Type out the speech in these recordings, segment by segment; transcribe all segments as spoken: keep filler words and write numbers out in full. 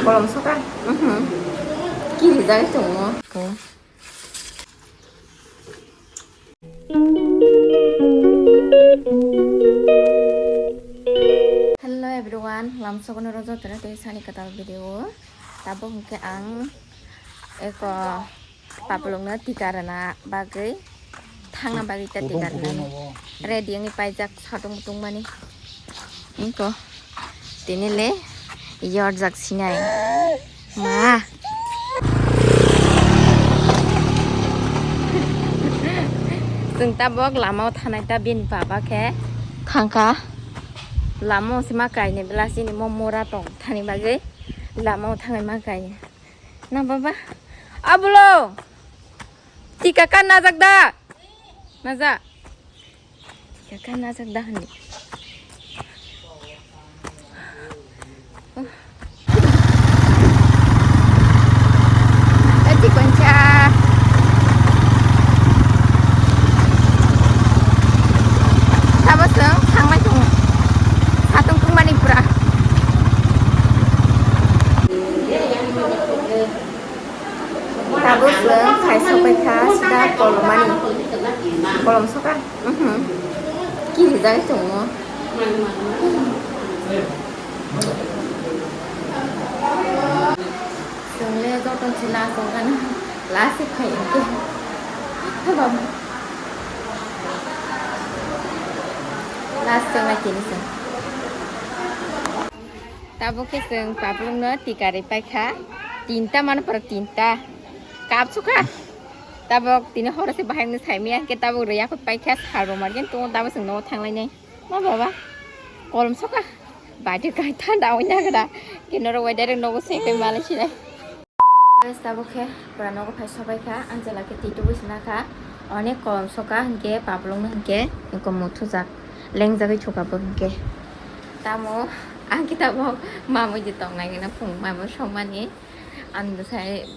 Kolom soka. Mhm. Kirijak tongo. Hello everyone, lamsogono rojo tere tei sani kwtal video. Tabuk hwnkhe ang eko Papulungno tika rwna bagwi, thangna bagwi ta tika rwnani ready wngwi paijak, satung mutung mani. Wngkha tini le yorjak sinai ma. Chwng tabuk lama o thanai ta bini baba khe thangkha. Lama o se ma kainwi bwla chini mo mura tong thani bagwi lama o thangnai ma kai. Na baba, abulo, tika kan najak da? Naja. Tika kan najak da hani. Eti koncha. Tabuk chwng thangbai tongo. Satung tungmani pura. Tabuk chwng khai sokpai kha sida kolomani. Kolom soka. Mhm. Kirijak tongo. Chwng le joto se last wngkha na. Last se phai hwnkhe. Baba. Last chwng lai tini chwng. Tabuk khe chwng Papulungno tika rwi paikha. Tinta mano pora tinta. Kapsukha. Tabuk tini horo se bahai wngwi saimaya hwnkhe tabuk rwi yakhut paikha sal rwmani tongo tabuk chwng nogo thanglainai. Ma baba. Kolom soka. Bati kai thanda wngya gra. Kinoro wai direct nogo se kai malai sinai. Guys, tabuk khe pura nogo phai sobai kha, ang jela khe twi tubui sina kha, onek kolom soka hinkhe Papulungno hinkhe eko muthujak, lengjagwi thuka bo hinkhe. Tamo ang khe tabuk mamui di tongnai gana phung mamui songmani, ang bwsai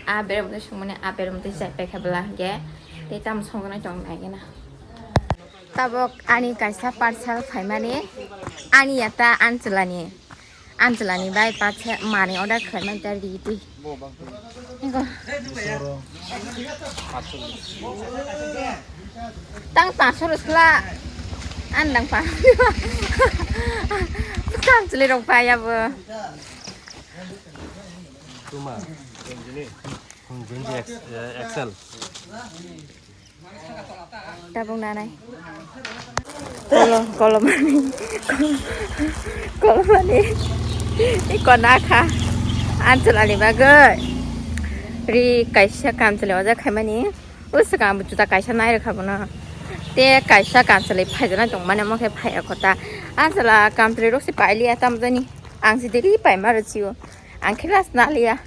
a berem twi songmani, a berem twi chai paikha bwla hinkhe tei tamo songna tongnai gana. Tabuk ani kaisa parcel phaimani, ani yata Anchulani. Anchulani bai pathe mani order khlaimani ta riti. Ego. Tang paso rosla. Andang pa. Kam chule rok pa ya bo. Tuma. Genji X-, eh, X L. Tabuk nanai. Kolo-, kolomani. Kolomani. Iko nakha. Anchulani bagwi. Ri kaisa kamchwlwi oja khaimani. O swkang juta kaisa nai rwkha bono. Te kaisa kamchwlwi phaijaknai tongmani omo khe phaiya kota. Anchwla kamchwlwi rok se pailiya tamjani. Ang se daily paima rw sio. Ang khe last naliya.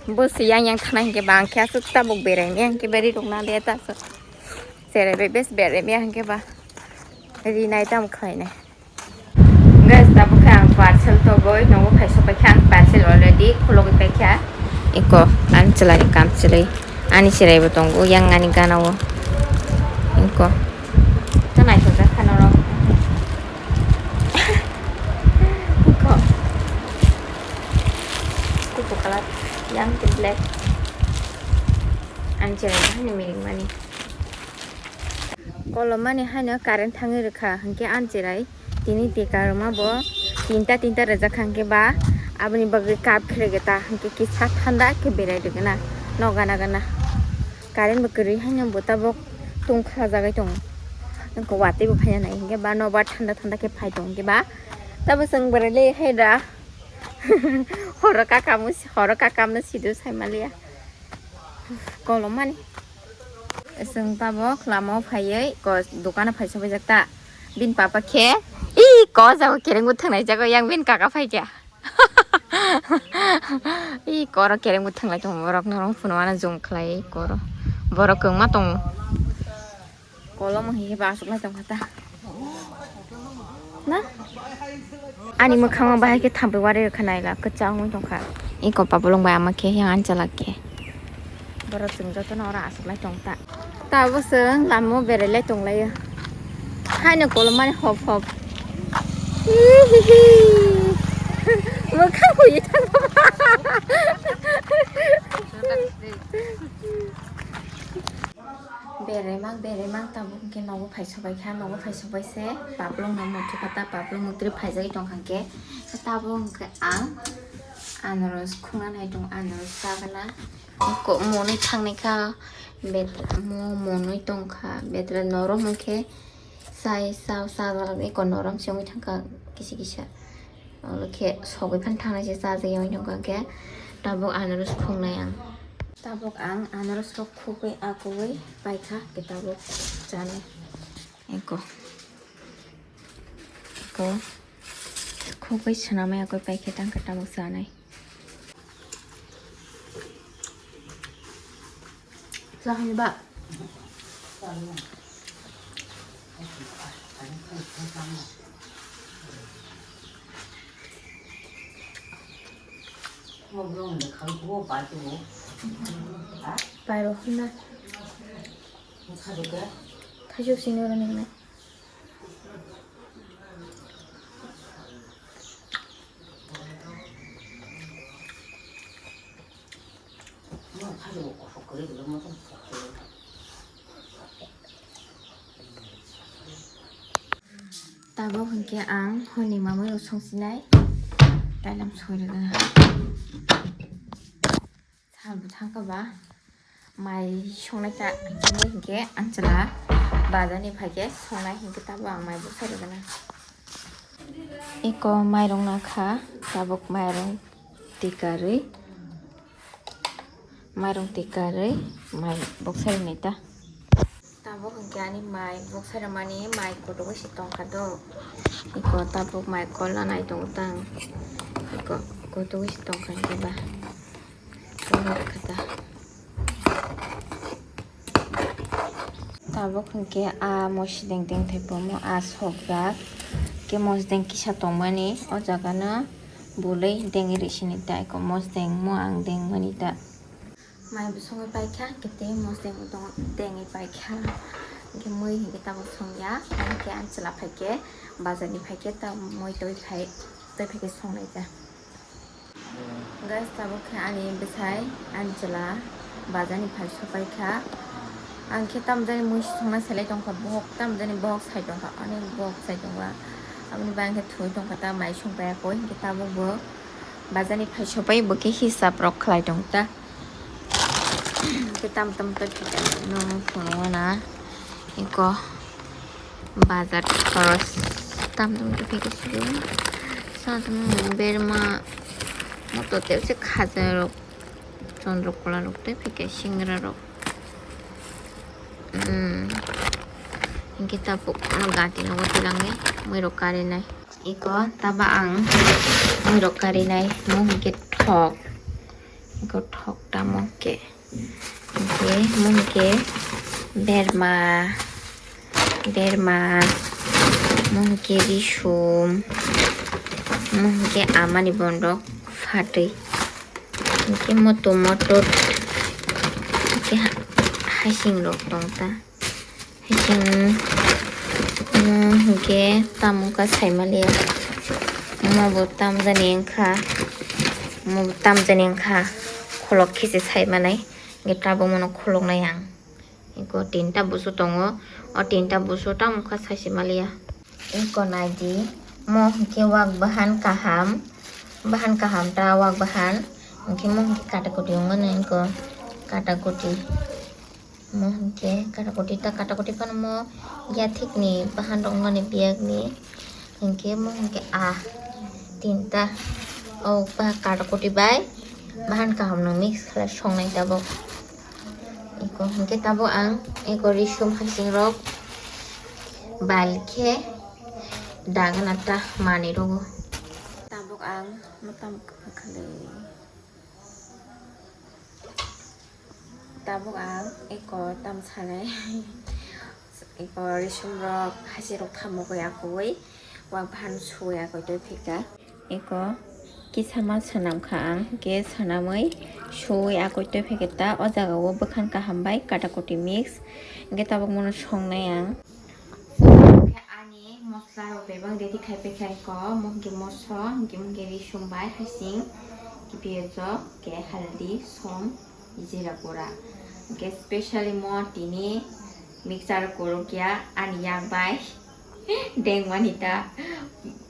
Bo se yang yang thana hinkhe ba ang khe aswk tabuk berai maya hinkhe ba ri rok na de ta aswk. Serai bai bes berai maya hinkhe ba ri nai tamo khlai nai. Guys, tabuk khe ang parcel togoi nogo phai sopai khe ang parcel already khulogwi pai kha. Eko ani chwlai ni kam chwlwi ani serai bo tongo yang ani gana o. Eko ta naithok jak kha norok. Eko. Kupu colour, yang ke black. Ang cherai haino miring mani. Kolom mani haino current thangwi rwkha, hinkhe ang cherai tini tika rwma bo tinta tinta rwjak kha, hinkhe ba aboni bagwi kap khe rwgeta, hinkhe kisa thanda khe berai rwgena no gana gana. Current bo kwrwi haino bo tabuk tong kha jagwi tongo. Hinkhe watwi bo phaina nai, hinkhe ba no ba thanda thanda khe phai tongo, hinkhe ba tabuk chwng berai le hai da. Horo kakam, horo kakamno sidu saimaliya. Kolom mani. Chwng tabuk lama o phaiwi ko dukano phai sobaijak ta. Bini papa khe, "Ih, ko jago kereng bo thwngnai jago yang bini kaka phai kha." Ih, koro kereng bo thwnglai tongo borok norok phunukmano zoom khlai koro. Borok kwbangma tongo. Kolom hinkhe ba aswk lai tongkha ta. Na? Ani mwkhango bahai khe thampui wari rwkha naila kwchang wngwi tongkha. Eko Papulung bai ama khe yang ani chalak khe. Borok chwng jotono oro aswk lai tong ta. Tabuk chwng lama o berai lai tong laio. Haino kolom mani hop hop. Hihihi. Mwkhang Berai mang, berai mang, tabuk hwnkhe nogo phai sobai kha, nogo phai sobai se paplung no muthupata, paplung muthri phaijagwi tongkha hwnkhe, tabuk hwnkhe ang anaros khungna nai tong, anaros chagana. Ko monwi thangnai kha, bet-, mo monwi tongkha, betra norom hwnkhe chai, chao, cha, eko norom se wngwi thangkha kisa kisa. Olo khe sogwi phano thangnai se chajagwi wngwi thangkha khe tabuk anaros khungnai ang. Tabuk ang anaros rok khugwi akugwi paikha khe tabuk chanai. Eko. Eko. Khugwi swnamwi akugwi paikhe tangkha tabuk chanai. Sahani ba. Pairo hwnna. Thaichuk sini oro nini. Tabuk hwnkhe ang hwnwi mamwi rok songsinai. Tailam soi rwgwna. Salbo thangkha ba mai songnai ta hwnwi hinkhe ang chwla bazar ni phaikhe songnai hinkhe tabuk ang mai bwsai rwgwna. Eko mairung nakha tabuk mairung tikarwi, mairung tikarwi mai bwsai rwnai ta. Tabuk hwnkhe ani mai bwsai rwmani mai kotogwi se tongkha do. Eko tabuk mai kol lanai tongo tang. Eko kotogwi se tongkha hwnkhe ba. Kol rwkha ta. Tabuk hwnkhe a mosideng dengthai bomo a sokjak. Khe mosideng kisa tongmani o jaga no bwlwi dengwi rw sini ta. Eko mosideng mo ang dengmani ta. Mai bo songwi paikha, hwnkhe tei mosdeng bo tongo, tei wngwi paikha. Hwnkhe mui hwnkhe tabuk songya, hwnkhe ang chwla phaikhe, bazar ni phaikhe, ta mui twi phai, twi phaikhe songnai ta. Guys, tabuk khe ani bwsai, ani chwla bazar ni phai sopaikha. Ang khe tamjani mui songna selai tongkha, bohok tamjani bohok sai tongkha, ani bohok sai tongkha. Aboni bagwi khe thwi tongkha ta, mai songpaiya koi, hwnkhe tabuk bo bazar ni phai sopai, bo khe hisab rok khlai tong ta. Khe tam tam to khe no phunukna eko bazar khoros tam tam to khe suru sa tam berma moto tei se khaja rok chondro kola rok tei phi khe singra rok. Hmm. Hwnkhe tabuk ano gati nogo twlangwi mui rok karinai. Eko taba ang mui rok karinai mo hwnkhe thok. Eko thok tamo khe. Hwnkhe mo hwnkhe berma, berma, mo hwnkhe risum, mo hwnkhe amani bondok phatwi. Hwnkhe moto motor hwnkhe ha-, hasing rok tong ta. Hasing mo hwnkhe tamo wngkha saimaliya. Mo bo tamjani wngkha, mo bo tamjani wngkha, kholok khe se saimanai, hwnkhe tabuk mono kholoknai ang. Eko tinta busu tongo, o tinta busu tamo wngkha saisi maliya. Eko naidi, mo hwnkhe wak bahan kaham, bahan kaham ta wak bahan, hwnkhe mo hwnkhe katakuti wngmani eko katakuti. Mo hwnkhe katakuti ta, katakuti phano mo yathikni bahan rok wngmani biyakni, hwnkhe mo hwnkhe ah tinta o ba katakuti bai bahan kaham no mix khlai songnai tabuk. Eko hwnkhe tabuk ang eko risum hasing rok bal khe dagana ta manwi rogo. Tabuk ang mwtam kwpha khlai. Tabuk ang eko tam sanai. Eko risum rok hasing rok thamogwi akugwi wak bahan suwi akoi toi phika. Eko kisa ma swnam kha ang, hwnkhe swnamwi suwi akoi toi phikhe ta o jaga o bwkhan kaham bai katakuti mix. Hwnkhe tabuk mono songnai ang. Ani Mosla rok bebak ready khai pai khai ko, mungki moso, mungki mungki risum bai hasing, ki piyaj, ke haldi, som, jira gura. Ke specially mo tini mixer kuruk ya ani yak bai. Deng mani ta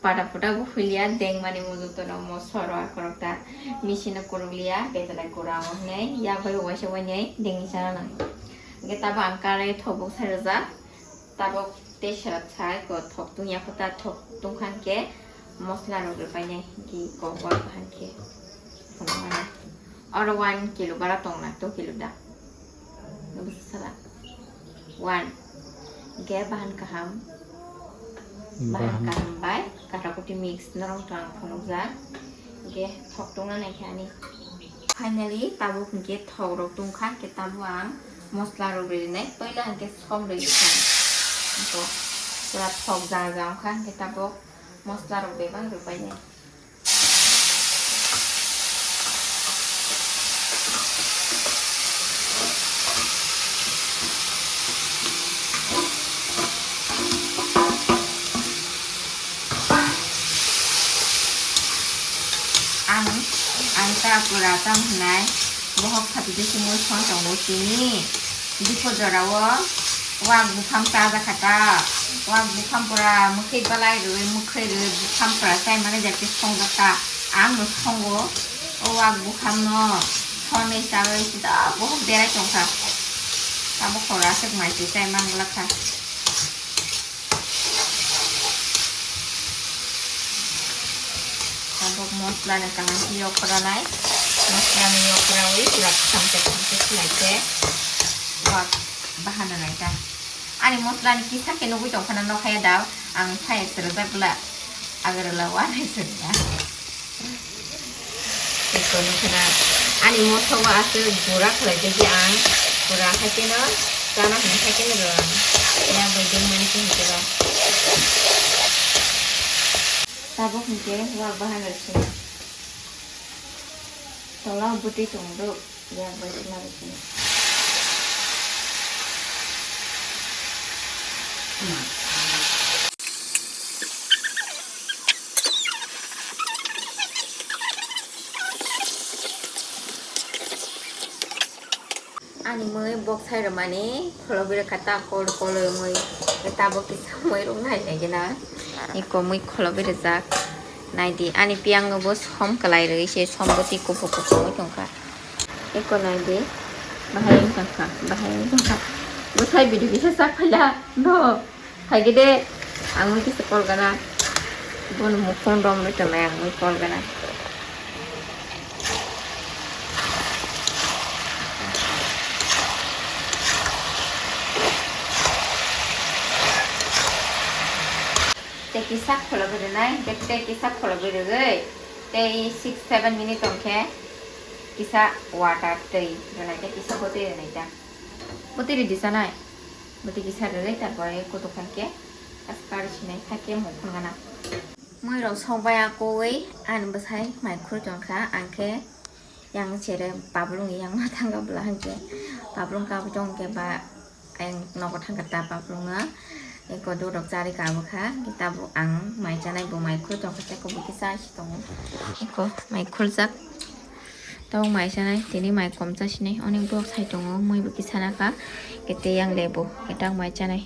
pada puta bo hulia, deng mani mudu tono mo soro akorok ta machine o kuruk lia, betalai kura o hinai yak bai waisa wainai deng ni chana nang. Ke tabo ang karai thobuk sai rwjak. Tabok tei sera thai ko thok tungya kho ta, thok tungkhan khe mosla rok rwpainai ki kok wak bahan khe phunukmani. Oro one kilo bara tongna, two kilo da. Nubusala. One. Ge bahan kaham. Bahan Bahan. Kaham bai kata kuti mix norong tang phunukjak. Ge thok tungna nai khe ani. Finally, tabuk hinkhe thok rok tungkha, hinkhe tabuk ang mosla rok rinai, puila hinkhe som rwi kha. Iko pura thok ja ja wngkha, hinkhe tabuk mosla rok bebak rwpainai. Ang, ang ta pura tam hinai, bohok khati de sumui song tongo tini. Dipor jora o wak buphang ta jakha ta, wak buphang pura mwkhwi balai rwi, mwkhwi rwi buphang pura chai mani jati song jakha. Ang no songo, o wak buphang no sonwi chawi sida bohok berai tongkha. Abo khoro aswk mai twi chai man glakha. Tabok mosla ni kaham khe yokra nai. Mosla ni yokra wi pura samsek samsek khlai khe wak bahana nai ta. Ani mosla ni kisa khe nugwi tong phano nokha ya da. Ang phai se rwjak bwla. Agarwla o anai se rwjak. Eko nukhe na, ani moso o aswk gura khlai tongkhe ang, gura hai kheno chana hwn hai kheno rw ang, yak bai dengmani se hinkhe ba. Tabuk hinkhe wak bahan rw sina. Tola o bwtwi tongo do, yak bai sina rw sina. Ani mui bok sai rwmani khulobwi rwkha ta kol kol mui. Tabok kisa mui rwknai nai gena. Eko mui khulobwi rwjak. Naidi ani piyang no bo som kwlai rwi se som bwtwi kuphur kuphur wng tongkha. Eko naidi bahai wng tongkha, bahai wng tongkha. Bwsai bidi kisa sak phaila no. Phaikhe de, ang mui kisa call gana. Bono mukhung romwi tongnai ang mui call gana. Tei kisa khulobwi rwnai, tei kisa khulobwi rwgwi, tei six seven minute tongkhe kisa water twi rwnai, tei kisa bwtwi rwnai ta. Bwtwi rwdi sanai. Bwtwi kisa rwgwi tarpore kutuk kha khe askar sinai kha khe mung phun gana. Mui rok sok bai akui ani bwsai mai khur tong kha, ang khe yang chere pablung yang ma thang kha bwla hwn khe pablung kabui tong khe ba ayang nogo thang kha ta pablung no. Eko do rok charwi kabui kha, tabuk ang mai chanai bo mai khur tong kha tei kubui kisa si tongo. Eko mai khuljak. Tabuk mai chanai, tini mai kom cha sinai, onek borok sai tongo, mui bo kisa na kha, kete yang lebu, kete ang mai chanai.